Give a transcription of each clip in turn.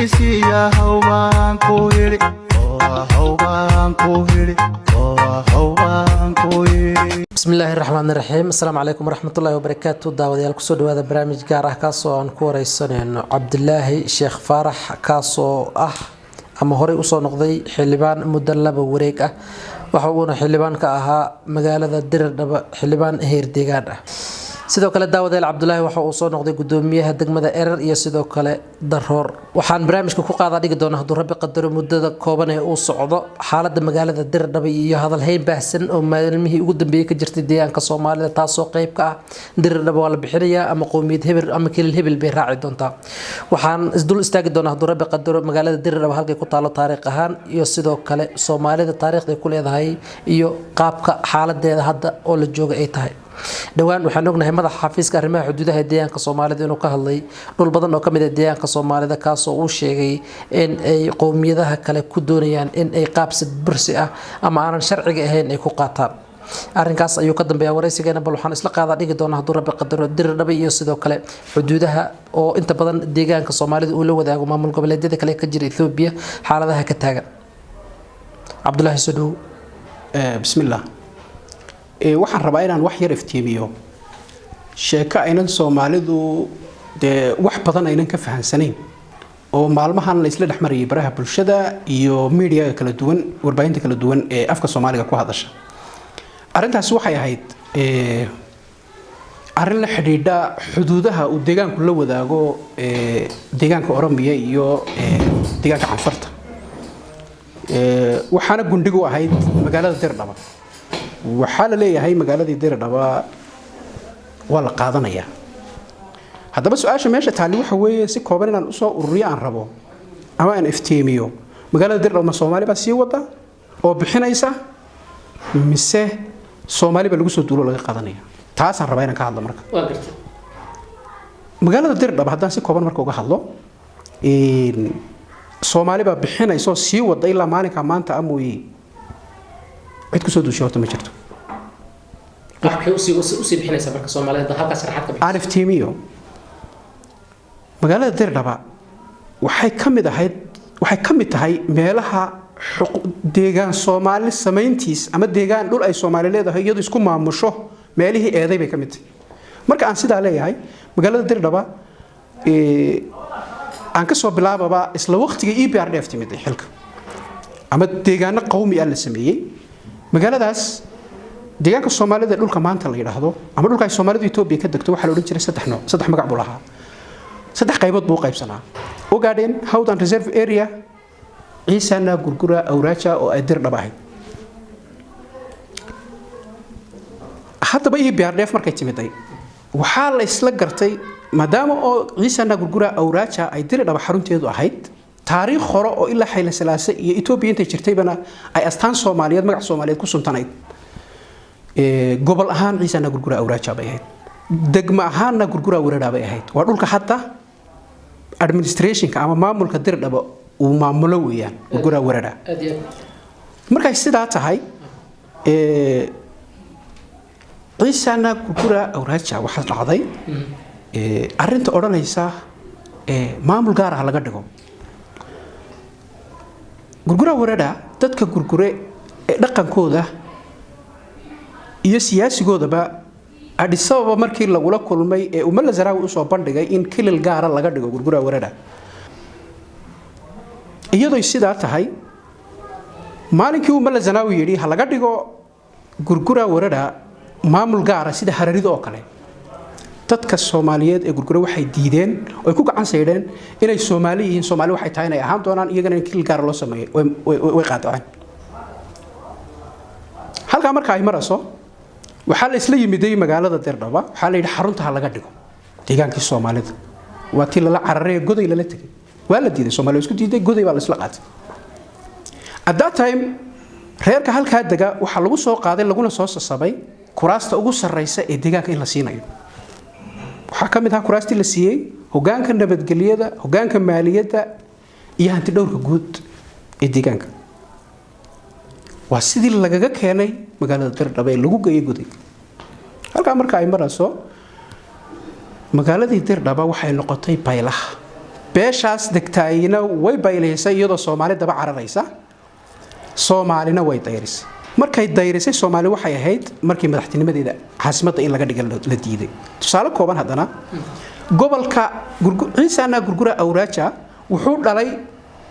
Hargeysiya hawbaan ku hidhi, hawbaan ku hidhi, hawbaan ku hidhi. Bismillaahi raxmaani raxiim. Asalaamu calaykum waraxmatullaahi wabarakaatu. Daawadayaal, kusoo dhawaada barnaamij gaar ah kaasoo aan ku wareysaneyno Cabdilaahi Sheekh Faarax, kaasoo ah ama horey usoo noqday xildhibaan muddo laba wareeg ah. Waxa uuna xildhibaan ka ahaa magaalada Diridhaba, xildhibaan heer deegaan ah. Sidoo kale, daawadayaal, Cabdulaahi waxa uu soo noqday gudoomiyaha degmada Erer iyo sidoo kale Daroor. Waxaan barnaamijka ku qaadaa dhigi doona, hadduu Rabbi qadaro, muddada kooban ee uu socdo, xaalada magaalada Diridhaba iyo hadalhayn baahsan oo maalmihii ugu dambeeyey ka jirtay deegaanka Soomaalida, taasoo qeyb ka ah Diridhaba waa la bixinayaa ama qowmiyad hebel ama kelil hebel bay raaci doontaa. Waxaan isdul istaagi doonaa, hadduu Rabbi qadaro, magaalada Diridhaba halkay ku taalo taariikh ahaan iyo sidoo kale Soomaalida taariikhday ku leedahay iyo qaabka xaaladeeda hadda oo la jooga ay tahay. Dhowaan waxaan ognahay madaxa xafiiska arrimaha xuduudaha ee deegaanka Soomaalida inuu ka hadlay dhul badan oo kamid ah deegaanka Soomaalida, kaasoo uu sheegay in ay qowmiyadaha kale ku doonayaan in ay qaabsid bursi ah ama aanan sharciga ahayn ay ku qaataan. Arrinkaas ayuu ka dambeeya waraysigeena. Bal waxaan isla qaadaa dhigi doonaa, hadduu Rabbi qadaro, Diridhaba iyo sidoo kale xuduudaha oo inta badan deegaanka Soomaalida uu la wadaago maamul goboleedyada kale ka jira Ethoobiya, xaaladaha ka taagan. Cabdulaahi, soo dhowow. Bismillaah. Waxaan rabaa inaan wax yar iftiimiyo sheeko aynan Soomaalidu dee wax badan aynan ka fahansanayn oo maalmahan la isla dhex marayay baraha bulshada iyo miidiyaga kala duwan, warbaahinta kala duwan ee afka Soomaaliga ku hadasha. Arrintaasi waxay ahayd arrin la xidhiidha xuduudaha uu deegaanku la wadaago deegaanka Oromiya iyo deegaanka Canfarta. Waxaana gundhigu ahayd magaalada Dirdhaba. Waxaa la leeyahay magaaladii Dirdhaba waa la qaadanayaa. Haddaba su-aasha meesha taalli waxa weeye, si kooban inaan usoo ururiyo aan rabo ama aan iftiimiyo: magaalada Dirdhaba ma Soomaali baa sii wada oo bixinaysa mise Soomaali baa lagu soo duulo laga qaadanaya? Taasaan rabaa inaan ka hadlo. Marka Waa gartay. magaalada Dirdhaba haddaan si kooban marka uga hadlo, Soomaali baa bixinaysa oo sii wada ilaa maalinka maanta amooye, cid kusoo duushay horta ma jirto. Qaabkay usii bixinaysaa marka Soomaalida halkaas sharaxaad ka bixi? Aan iftiimiyo. Magaalada Dirdhaba waxay ka mid ahayd, waxay ka mid tahay meelaha deegaan Soomaali samayntiis ama deegaan dhul ay Soomaali leedahay iyadu isku maamusho meelihii eeday bay ka mid tahay. Marka aan sidaa leeyahay, magaalada Dirdhaba aan ka soo bilaababa isla waqtiga EPRDF timid xilka ama deegaano qawmi ah la sameeyey, magaaladaas deegaanka Soomaalida, dhulka maanta la yidhaahdo ama dhulka ay Soomaalidu Etoobiya ka degto, waxaa la odhan jiray saddex nooc, saddex magac buu lahaa, saddex qaybood buu u qaybsanaa: Ogaden, Howdan Reserve Area, Ciisana Gurgura Awraaja oo ay Dirdhaba ahayd. Haddaba EPRDF markay timiday, waxaa la isla gartay maadaama oo Ciisana Gurgura Awraaja ay Dirdhaba xarunteedu ahayd, taariikh hore oo ilaa Xayla Salaase iyo Etoobiya intay jirtaybana ay astaan Soomaaliyeed, magac Soomaaliyeed ku suntanayd. Gobol ahaan Ciisana Gurgura Awraaja bay ahayd, degmo ahaanna Gurgura Weradha bay ahayd. Waa dhulka hadda administrationka ama maamulka Dirdhaba uu maamulo weeyaan Gurgura Weradha. Aad iyo aad. Markay sidaa tahay, Ciisana Gurgura Awraaja waxaa dhacday arrinta odhanaysa maamul gaar ah laga dhigo Gurgura Weradha. Dadka Gurgure ee dhaqankooda iyo siyaasigoodaba Addis Ababa markii lagula kulmay ee uu Meles Zenawi usoo bandhigay in kilil gaara laga dhigo Gurgura Weradha, iyadoy sidaa tahay, maalinkii uu Meles Zenawi yidhi ha laga dhigo Gurgura Weradha maamul gaara sida Hararida oo kale, dadka Soomaaliyeed ee Gurgure waxay diideen oo ay ku gacan saydheen inay Soomaali yihiin, Soomaali waxay tahay inay ahaan doonaan, iyagana in kilil gaara loo sameeyo way qaadaceen. Halkaa marka ay marayso, waxaa la isla yimiday magaalada Dirdhaba. Waxaa la yidhi xarunta ha laga dhigo deegaankii Soomaalida. Waa tii lala cararay ee Goday lala tegay. Waa la diiday, Soomaaliya isku diiday, Goday baa la isla qaatay. At that time reerka halkaa dega waxaa lagu soo qaaday laguna soo sasabay kuraasta ugu sarreysa ee deegaanka in la siinayo. Waxaa ka mid ahaa kuraastii la siiyey hogaanka nabadgelyada, hogaanka maaliyadda iyo hanti dhowrka guud ee deegaanka. Waa sidii lagaga keenay magaalada Dirdhaba ee lagu geeyey Goday. Halkaa marka ay marayso, magaaladii Dirdhaba waxay noqotay baylaha. Beeshaas degtaayina way baylaysay iyadoo Soomaali daba cararaysa. Soomaalina way dayrisay. Markay dayrisay Soomaali waxay ahayd markii madaxtinimadeeda caasimadda in laga dhiga la diiday. Tusaale kooban haddana, gobolka Ciisaana Gurgura Awraaja wuxuu dhalay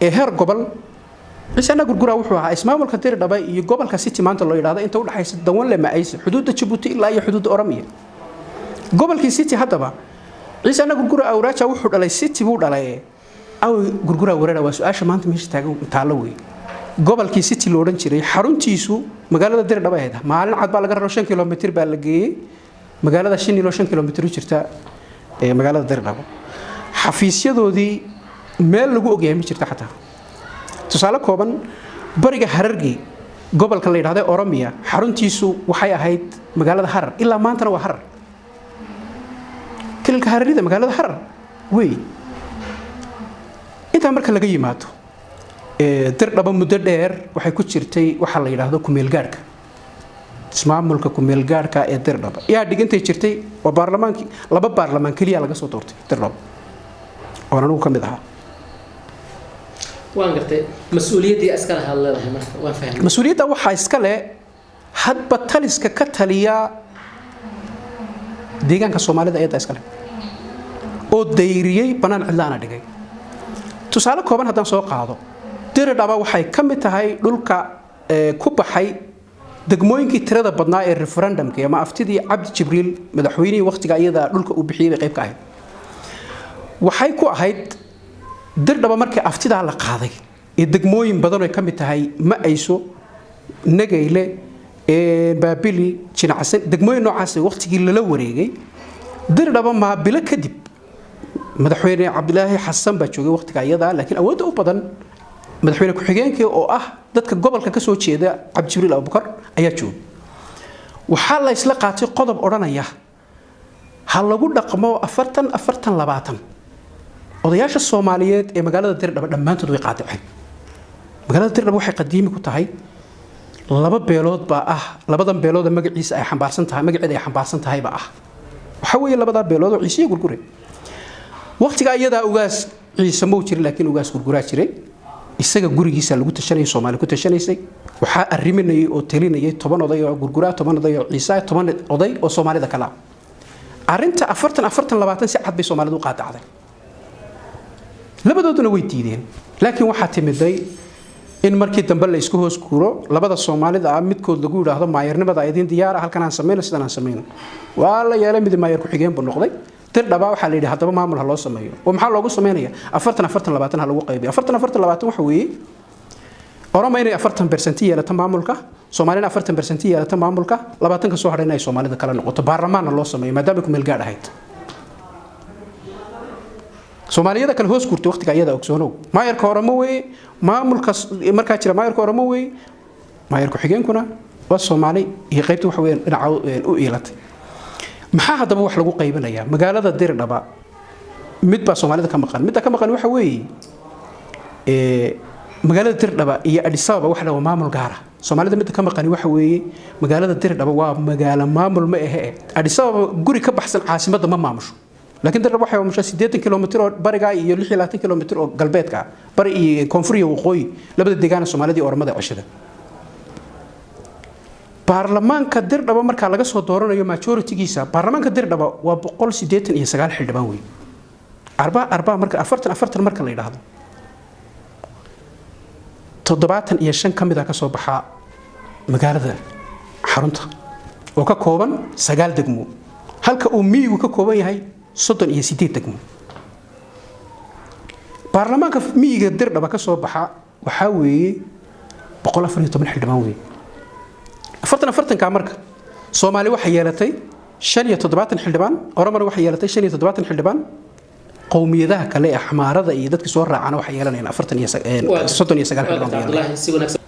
ee heer gobol. Ciisaana Gurgura wuxuu ahaa ismaamulka Dirdhaba iyo gobolka City maanta loo yidhaahdo, inta udhaxaysa Dawanle Maayse, xuduudda Jabuuti ilaa iyo xuduudda Oromiya, gobolkii City. Haddaba Ciisaana Gurgura Awraaja wuxuu dhalay City buu dhalay. Aw Gurgura Weerara? Waa su-aasha maanta meesha taagan taallo wey. Gobolkii City lo odhan jiray xaruntiisu magaalada Dirdhaba ahayd. Maalin cad baa laga raro, 5 kilomitir baa la geeyey magaalada Shinilo, 5 kilomitir u jirta ee magaalada Dirdhaba. Xafiisyadoodii meel lagu ogyahay ma jirta xataa. Tusaale kooban, bariga Harargey, gobolka la yidhahdo Oromiya, xaruntiisu waxay ahayd magaalada Harar, ilaa maantana waa Harar. Kililka Hararida magaalada Harar wey. Intaa marka laga yimaado, Dirdhaba muddo dheer waxay ku jirtay waxaa la yidhaahdo kumeelgaadhka, ismaamulka kumeelgaadhka ee Dirdhaba yaa dhigantay jirtay. Waa baarlamaankii, laba baarlamaan keliya laga soo doortay Dirdhaba oon anigu ka mid ahaa. Waan gartay. Mas-uuliyaddii iska lahaad leedahay marka, waan fahmay. Mas-uuliyadda waxaa iska leh hadba taliska ka taliya deegaanka Soomaalida eedda iska leh oo dayriyey, bannaan cidlaana dhigay. Tusaale kooban haddaan soo qaado, Diridhaba waxay ka mid tahay dhulka ku baxay degmooyinkii tirada badnaa ee referendumka ama aftidii Cabdi Jibriil, madaxweynihii wakhtiga iyada dhulka uu bixiyey, bay qayb ka ahayd. Waxay ku ahayd Dirdhaba markii aftidaa la qaaday ee degmooyin badan ay ka mid tahay Ma-ayso, Nagayle, Baabili, Jinacsan, degmooyin noocaas waqtigii lala wareegay Dirdhaba, maabilo kadib madaxweyne Cabdilaahi Xasan baa joogay waqtiga iyada, laakiin awoodda u badan madaxweyne ku-xigeenkii oo ah dadka gobolka ka soo jeeda, Cabdijibriil Abubakar, ayaa joogay. Waxaa la isla qaatay qodob odhanaya ha lagu dhaqmo 40 40 20. Odayaasha Soomaaliyeed ee magaalada Dirdhaba dhammaantood way qaadaceen. Magaalada Dirdhaba waxay qadiimi ku tahay laba beelood baa ah, labadan beelood ee magaciisa ay xambaarsan tahay, magaceeda ay xambaarsan tahay baa ah. Waxaa weeye labadaa beelood oo Ciise iyo Gurgure. Waqtigaa iyadaa ugaas Ciise mau jirin, laakiin ugaas Gurguraa jiray. Isaga gurigiisa lagu tashanayay, Soomaali ku tashanaysay. Waxaa arriminayay oo talinayay 10 oday oo Gurguraa, 10 oday oo Ciise, 10 oday oo Soomaalida kale ah. Arrinta 40 40 20 si cad bay Soomaalidu u qaadacday, labadooduna way diideen. Laakiin waxaa timiday in markii dambe la isku hoos guuro, labada Soomaalida ah midkood lagu yidhaahdo maayarnimada idin diyaara, halkan aan samayno, sidan aan samayno. Waa la yeelay, mid maayar ku-xigeen buu noqday. Dirdhaba waxaa la yidhi haddaba maamul ha loo sameeyo. Oo maxaa loogu sameynaya? 40 40 20 ha lagu qaybiyo. 40 40 20 waxa weeye Oroma inay 40% yeelato maamulka, Soomaalina 40% yeelato maamulka, 20-ka soo hadhay inay Soomaalida kala noqoto, baarlamaanna loo sameeyo maadaama ku meel gaadh ahayd. Soomaaliyada kale hoos guurtay waqtiga iyada. Ogsoonow, maayarka Oromo weeye maamulka markaa jira, maayarka Oromo weeye, maayar ku-xigeenkuna waa Soomaali iyo qaybta waxa weeyaan dhinaca u iilatay. Maxaa haddaba wax lagu qaybinayaa magaalada Dirdhaba? Mid baa Soomaalida ka maqan. Midda ka maqan waxa weeye magaalada Dirdhaba iyo Addis Ababa waxa la waa maamul gaara. Soomaalida midda ka maqani waxa weeye magaalada Dirdhaba waa magaalo maamul ma ahe. Addis Ababa guri ka baxsan caasimadda ma maamusho, laakiin Dirdhaba waxay maamushaa 80 kilomitir oo bariga iyo 26 kilomitir oo galbeedka ah, bari iyo koonfur iyo waqooyi, labada deegaana Soomaalida iyo Oromada ceshada. Baarlamaanka Dirdhaba markaa laga soo dooranayo majority-giisa, baarlamaanka Dirdhaba waa 189 xildhibaan wey. Arba arba marka, 40 40 marka la yidhaahdo, 75 ka mid a ka soo baxaa magaalada xarunta oo ka kooban sagaal degmo, halka uu miyigu ka kooban yahay 38 degmo. Baarlamaanka miyiga Dirdhaba ka soo baxa waxaa weeye 114 xildhibaan weeye. 40 40-ka marka, Soomaali waxay yeelatay 75 xildhibaan, Oromona waxay yeelatay 75 xildhibaan, qowmiyadaha kale ee Axmaarada iyo dadka soo raacana waxay yeelanayaan 40 iyo 39 xildhibaan bay yeelanayaan. Si wanaagsan.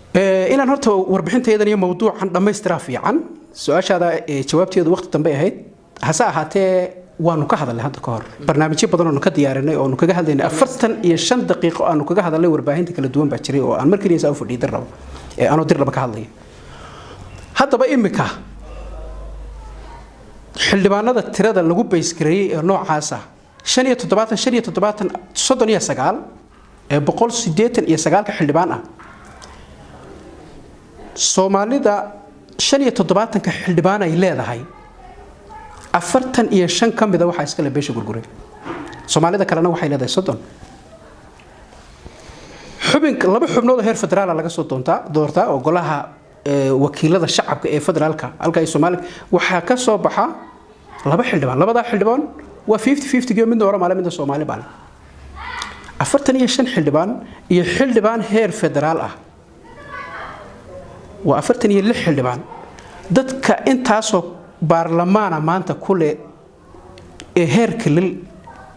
Inaan horta warbixintaydan iyo mawduucan dhammaystiraa fiican. Su-aashaada jawaabteedu waqti dambe ahayd, hase ahaatee waanu ka hadalnay hadda ka hor barnaamijyo badan oonu ka diyaarinay oonu kaga hadlaynay. 45 daqiiqo aanu kaga hadalnay warbaahinta kala duwan baa jiray oo aan mar keliya saa u fadhiyay Dirraba ee anoo Dirraba ka hadlaya. Haddaba imika xildhibaanada tirada lagu baysgareeyey ee noocaasa 75, 75, 39 ee 189-ka xildhibaan ah, Soomaalida 75-ka xildhibaan ay leedahay, 45 ka mida waxaa iskale beesha Gurgure. Soomaalida kalena waxay leedahay 30 xubin. Laba xubnood oo heer federaala laga soo doontaa doortaa oo golaha wakiilada shacabka ee federaalka, halka ay Soomaali waxaa ka soo baxa laba xildhibaan. Labadaa xildhibaan waa 50-50, midna Oromaale, midna Soomaali baa leh. 45 xildhibaan iyo xildhibaan heer federaal ah waa 46 xildhibaan. Dadka intaasoo baarlamaana maanta kule ee heer kilil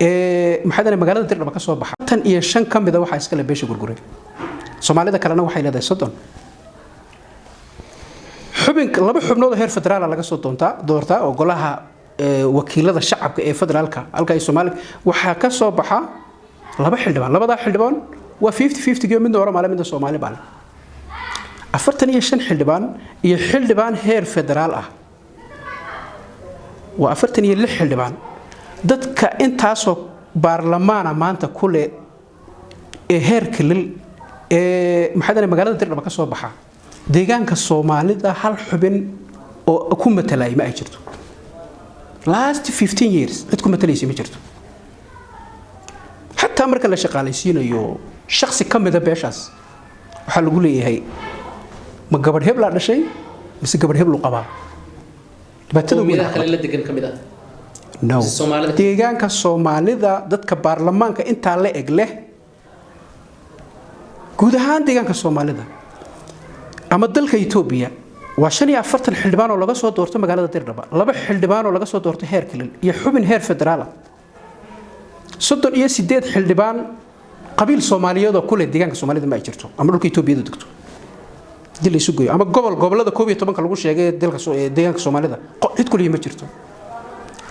ee maxaa magaalada Dirdhaba ka soo baxa, 45 ka mida waxaa iskale beesha Gurgure. Soomaalida kalena waxay leedahay 30 xubin. Laba xubnood oo heer federaala laga soo doontaa doortaa oo golaha wakiilada shacabka ee federaalka, halka ay Soomaali waxaa ka soo baxa laba xildhibaan. Labadaa xildhibaan waa 50-50, midna Oromaale, midna Soomaali baa leh. 45 xildhibaan iyo xildhibaan heer federaal ah waa 46 xildhibaan. Dadka intaasoo baarlamaana maanta kule ee heer kilil ee maxaa magaalada Dirdhaba ka soo baxa, deegaanka Soomaalida hal xubin oo ku matalay ma ay jirto. Last 15 years cid ku matalaysa ma jirto. Xataa marka la shaqaalaysiinayo shaksi ka mida beeshaas, waxaa lagu leeyahay ma gabadh heblaa dhashay mise gabadh heblu qabaa. Dhibaatada kale la degan ka mid ah. No, deegaanka Soomaalida dadka baarlamaanka intaa la eg leh, guud ahaan deegaanka Soomaalida ama dalka Itoobiya, waa 45 xildhibaan oo laga soo doorto magaalada Dirdhaba, laba xildhibaan oo laga soo doorto heer kilil iyo xubin heer federaala, 38 xildhibaan. Qabiil Soomaaliyeed oo kule deegaanka Soomaalida ma ay jirto ama dhulka Itoobiyada degto dil la isu geeyo ama gobolada 11-ka lagu sheegay dalka deegaanka Soomaalida, cid kulihi ma jirto.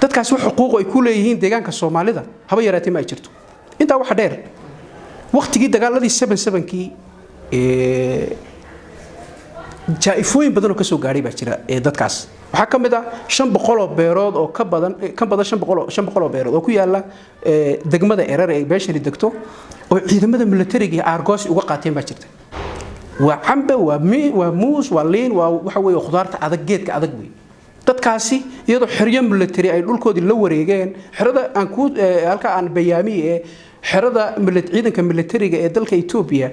Dadkaasi wax xuquuq ay ku leeyihiin deegaanka Soomaalida haba yaraatee ma ay jirto. Intaa waxa dheer, waqtigii dagaaladii 7-7-kii jaa-ifooyin badan oo kasoo gaadhay baa jira ee dadkaas. Waxaa ka mid ah 500 oo beerood oo ka badan 500 oo beerood oo ku yaala degmada Erar ee beeshani degto oo ciidamada militariga iyo aargoosi uga qaateen baa jirta. Waa cambe, waa muus, waa liin, waa waxa weeye khudaarta adag, geedka adag wey. Dadkaasi iyadoo xeryo military ay dhulkoodii la wareegeen, xerada aan ku halka aan bayaamiye ee xerada ciidanka militariga ee dalka Ethiopia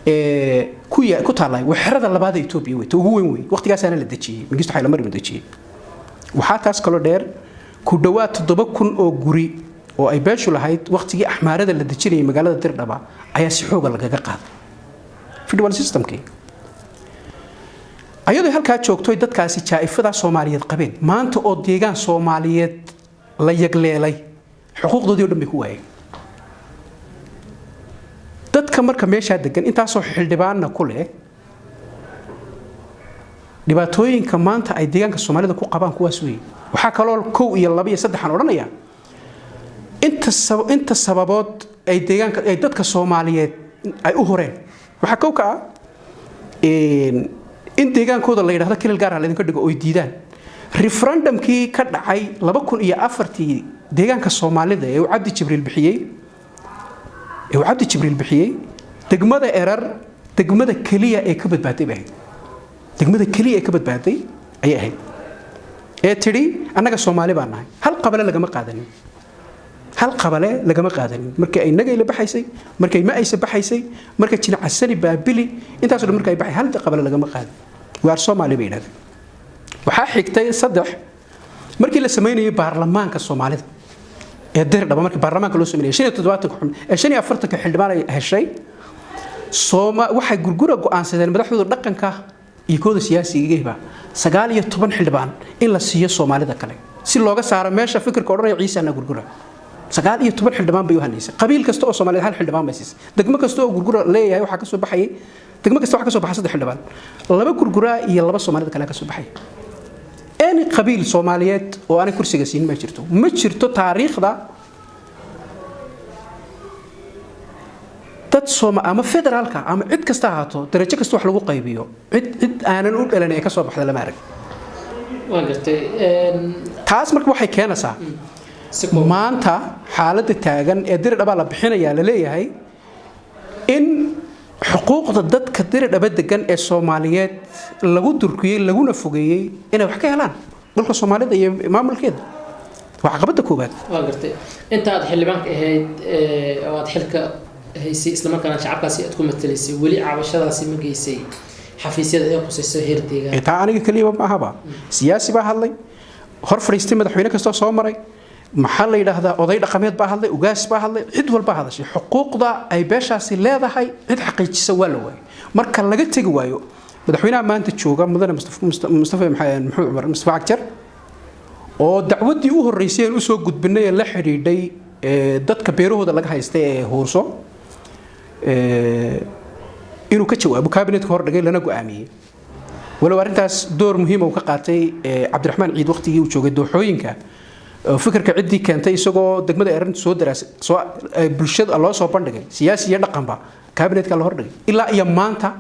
ee ku taallay, waa xerada labaad ee Ethiopia wey, ta ugu weyn wey. Waqtigaasaana la dejiyey, Mengistu Haile Mariam dejiyey. Waxaa taas kaloo dheer, ku dhowaad 7000 oo guri oo ay beeshu lahayd waqtigii Axmaarada la dejinayay magaalada Dirdhaba ayaa si xooga lagaga qaaday federal systemkii. Ayadoo halkaa joogtoy dadkaasi jaa-ifadaa Soomaaliyeed qabeen, maanta oo deegaan Soomaaliyeed la yagleelay, xuquuqdoodii o dhan bay ku waayeen. Dadka marka meeshaa degan intaasoo xildhibaanna ku leh, dhibaatooyinka maanta ay deegaanka Soomaalida ku qabaan kuwaas weeye. Waxaa kaloo kow iyo laba iyo saddexaan odhanaya inta sababood ay deegaanka ay dadka Soomaaliyeed ay u horeen. Waxaa kow ka ah in deegaankooda la yidhahdo kilil gaar ah laydinka dhigo oy diidaan. Referendumkii ka dhacay 2004-tii deegaanka Soomaalida ee uu Cabdi Jibriil bixiyey, degmada Erar degmada keliya ee ka badbaaday bay ahayd. Degmada keliya ee ka badbaaday ayay ahayd ee tidhi annaga Soomaali baan nahay. Hal qabale lagama qaadanin, hal qabale lagama qaadanin. Markii ay Nagayla baxaysay, markay Ma-aysa baxaysay, marka Jinacasani, Baabili, intaasoo dhan markay baxay, hal qabale lagama qaadin. Waar Soomaali bay yidhahdeen. Waxaa xigtay saddex, markii la samaynayay baarlamaanka Soomaalida ee Dirdhaba, markii baarlamaanka loo sameynayay 75-ka xubn ee 45-ka xildhibaan ay heshay Sooma, waxay Gurgura go'aansadeen madaxdooda dhaqanka iyo kooda siyaasiga 19 xildhibaan in la siiyo Soomaalida kale si looga saaro meesha fikirka odhanaya Ciisana Gurgura. 19 xildhibaan bay u hanaysay. Qabiil kasta oo Soomaaliyeed hal xildhibaan bay siisay. Degmo kasta oo Gurgura leeyahay waxaa ka soo baxayay, degmo kasta waxaa ka soo baxa saddex xildhibaan, laba Gurgura iyo laba Soomaalida kale ka soo baxay. Any qabiil Soomaaliyeed oo aanay kursiga siin ma jirto, ma jirto taariikhda. Dad Sooma ama federaalka ama cid kasta ahaato, darajo kasta wax lagu qaybiyo, cid aanan u dhalan ee ka soo baxda lama arag. Waan gartay. Taas marka waxay keenaysaa Maanta xaaladda taagan ee Diridhabaa la bixinayaa la leeyahay, in xuquuqda dadka Diridhaba degan ee Soomaaliyeed lagu durkiyey laguna fogeeyey inay wax ka helaan dhulka Soomaalida iyo maamulkeeda, waa caqabadda koowaad. Waa gartay. Inta aad xildhibaanka ahayd oo aad xilka haysay, islamarkaana shacabkaasi aad ku matalaysay, weli cabashadaasi ma geysay xafiisyada ee khusayso heer deegaan? Taa aniga keliyaba ma ahaba. Siyaasi baa hadlay, hor fadhiistay madaxweyne kastoo soo maray, maxaa la yidhaahdaa, oday dhaqameed baa hadlay, ugaas baa hadlay, cid walbaa hadashay. Xuquuqda ay beeshaasi leedahay cid xaqiijisa waa la waayay. Marka laga tegi waayo madaxweynaha maanta jooga, mudane Mustafa Maxamed Cumar Mustafa Cagjar, oo dacwaddii u horreysay aan usoo gudbinay ee la xidhiidhay dadka beerahooda laga haystay ee Huurso inuu ka jawaabo, cabinetka hordhigay lana go'aamiyey, walow arrintaas door muhiima uu ka qaatay Cabdiraxmaan Ciid waqtigii uu joogay dooxooyinka, fikirka ciddii keentay isagoo degmada arrinta soo daraas soo bulshada loo soo bandhigay, siyaasi iyo dhaqanba, cabinetka la hordhigay. Ilaa iyo maanta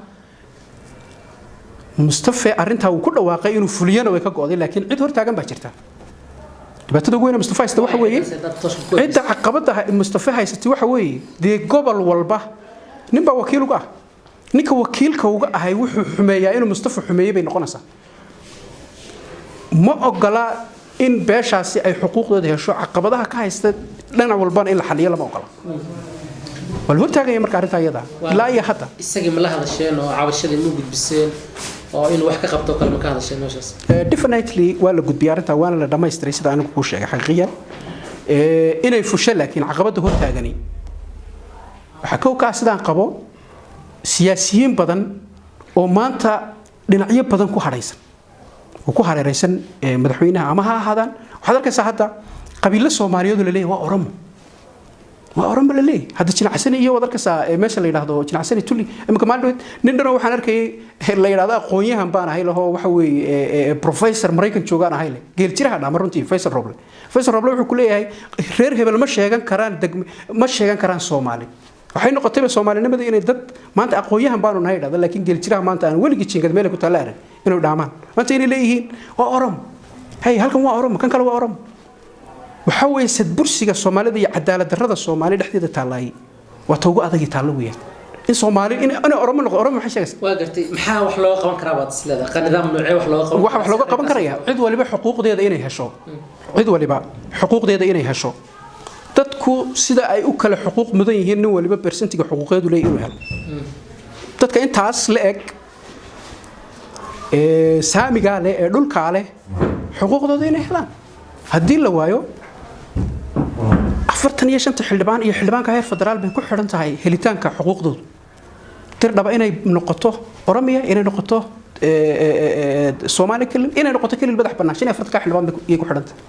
Mustafe arrintaa uu ku dhawaaqay inuu fuliyana way ka go'day, laakiin cid hortaagan baa jirta. Dhibaatada ugu weyn Mustafa haysta waxa weeye, cidda caqabadda Mustafa haysatay waxa weeye, dee gobol walba nin baa wakiil uga ah. Ninka wakiilka uga ahay wuxuu xumeeyaa inuu Mustafa xumeeyey bay noqonaysaa. Ma ogola in beeshaasi ay xuquuqdooda hesho. Caqabadaha ka haysta dhinac walbana in la xaliyo lama ogola, waa la hortaagaya. Marka arrintaa iyada ilaa iyo hadda Isagii ma la hadasheen oo cabashadii ma gudbiseen, oo inuu wax ka qabto kale ma ka hadasheen meeshaas? Definitely waa la gudbiyay arrintaa, waana la dhammaystiray sida anigu kuu sheegay. Xaqiiqiyan inay fusho, laakiin caqabadda hortaagani waxaa kow kaa sidaan qabo siyaasiyiin badan oo maanta dhinacyo badan ku hadhaysan oo ku hareeraysan madaxweynaha ama ha ahaadaan. Waxaad arkaysaa hadda qabiilo Soomaaliyeed oo laleeyahay waa Oromo, waa Oromo la leeyahay. Hadda Jinacsani iyo waad arkaysaa meesha la yidhaahdo Jinacsani Tulli. Imika maalin dhaweyd nin dhanoo waxaan arkayay la yidhahdo aqoon-yahan baan ahay laho, waxa weeye professor Maraykan joogaan ahay le, geeljiraha dhama runtii, Faysal Roble. Faysal Roble wuxuu ku leeyahay reer hebel ma sheegan karaan degme, ma sheegan karaan Soomaali. Waxay noqotayba Soomaalinimada inay dad maanta aqoon-yahan baanu nahay dhahda, laakiin geeljiraha maanta aan weligii jiingad meel ay ku taalla arag inuu dhaamaan, maanta inay leeyihiin waa Oromo, hay halkan waa Oromo, kan kale waa Oromo. Waxaa weeye sadbursiga Soomaalida iyo cadaalad darrada Soomaali dhexdeeda taallaayay waa ta ugu adagii taallo weeyaan, in Soomaali in Oromo noqdo. Oromo maxay sheegaysaa? Waa gartay. Maxaa wax looga qaban karaa baad is leedahay? Nidaam noocee wax looga qaban? Waxa wax looga qaban karaya cid waliba xuquuqdeeda inay hesho, cid waliba xuquuqdeeda inay hesho. Dadku sida ay u kala xuquuq mudan yihiin, nin waliba percentiga xuquuqeedu leeyahay inuu helo. Dadka intaas la eg ee saamigaa leh ee dhulkaa leh xuquuqdooda inay helaan. Haddii la waayo, 45-ta xildhibaan iyo xildhibaanka heer federaal bay ku xidhan tahay helitaanka xuquuqdoodu. Dirdhaba inay noqoto Oromiya, inay noqoto Soomaali kelil, inay noqoto kelil madax bannaan, 45-ka xildhibaan bay ku xidhan tahay.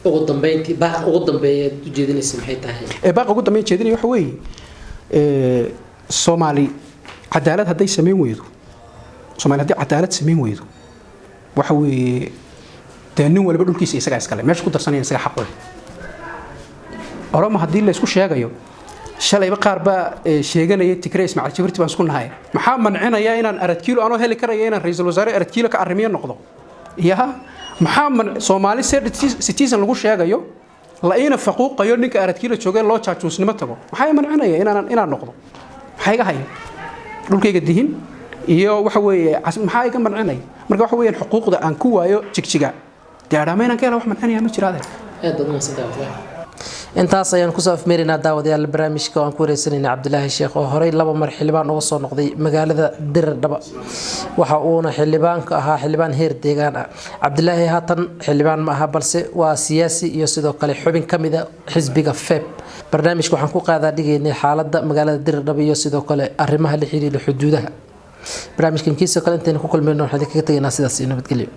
Ugu dambeyntii, baaq ugu dambeeya aad ujeedinaysa maxay tahay? Baaqa ugu dambeyn jeedinaya waxa weeye, Soomaali cadaalad hadday samayn weydo, Soomaali haddii cadaalad samayn weydo, waxa weeye dee nin waliba dhulkiisa isagaa iskale, meesha ku darsanaya isagaa xaq u leh. Oromo haddii la isku sheegayo, shalayba qaar baa sheeganaya Tigray Ismaaciil Jibrti baan isku nahay. Maxaa mancinaya inaan Aradkiilo anoo heli karaya inaan ra'iisul wasaare Aradkiilo ka arrimiyo noqdo? Ya maxaa man Soomaali citizen lagu sheegayo la iina faquuqayo, ninka Aradkiilo joogay loo jaajuusnimo tago? Maxaa mancinaya inaan noqdo? Maxaa iga haya dhulkayga dihin iyo waxa weeye maxaa iga mancinaya? Marka waxa weeyaan xuquuqda aan ku waayo Jigjiga, dee Adhaama inaan ka hela wax mancinaya ma jira, adeer. Aad baad umahadsantahay, Cabdilaahi. Intaas ayaan kusoo afmeeraynaa, daawadayaal, barnaamijka oo aan ku wareysanayna Cabdilaahi Sheekh, oo horey laba mar xildhibaan uga soo noqday magaalada Dirdhaba. Waxa uuna xildhibaanka ahaa xildhibaan heer deegaan ah. Cabdilaahi haatan xildhibaan ma aha, balse waa siyaasi iyo sidoo kale xubin ka mid a xisbiga FEB. Barnaamijka waxaan ku qaadaa dhigaynay xaalada magaalada Dirdhaba iyo sidoo kale arrimaha la xiriira xuduudaha. Barnaamijkan kiisoo kale intaynu ku kulmayno, waxaan idinkaga tegaynaa sidaas iyo nabadgelyo.